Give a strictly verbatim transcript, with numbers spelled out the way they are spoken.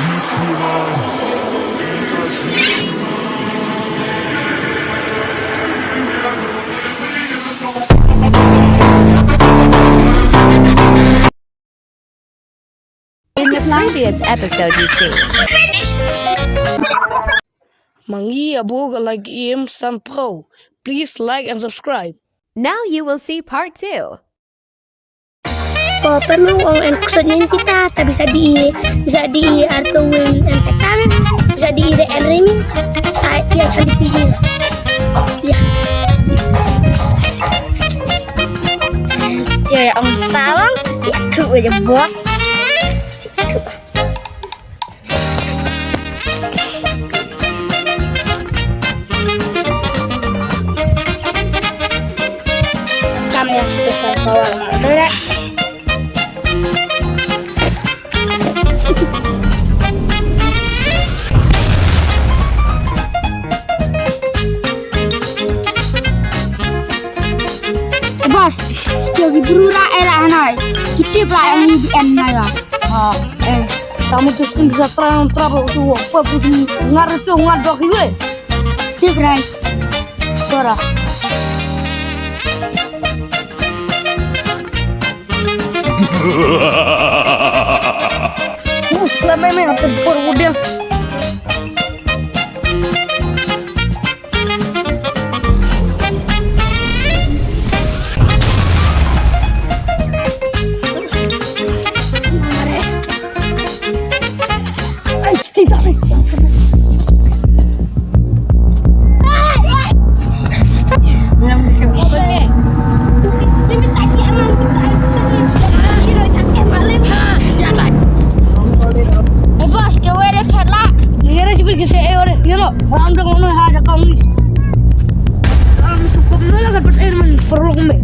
In the previous episode, you see. Ma ngi ïa buh ka like im san pro. Please like and subscribe. Now you will see part two. Ko panu ong en ksot nyen kita, ta bisa di, bisa di arto win en tekan, bisa di de en ring, ta ya sa di ti. Ya. Ya, ong talang, ya, tu aja, bos. Kam ïa special power ma dole. Eh, boss, kita di bru ra era hanai. Kita pula yang di en nai. Ha, eh, kamu tu sendiri bisa terang terang tu apa pun ngar tu ngar dok iwe. Dia berai. Suara. Mus lama ini apa por udah. Eh, boss, ke were phet la. Ngere jibir ke se e ore, you know, ram dong ono ha da kong. Ram sukup no la ka pet e man perlu kumbe.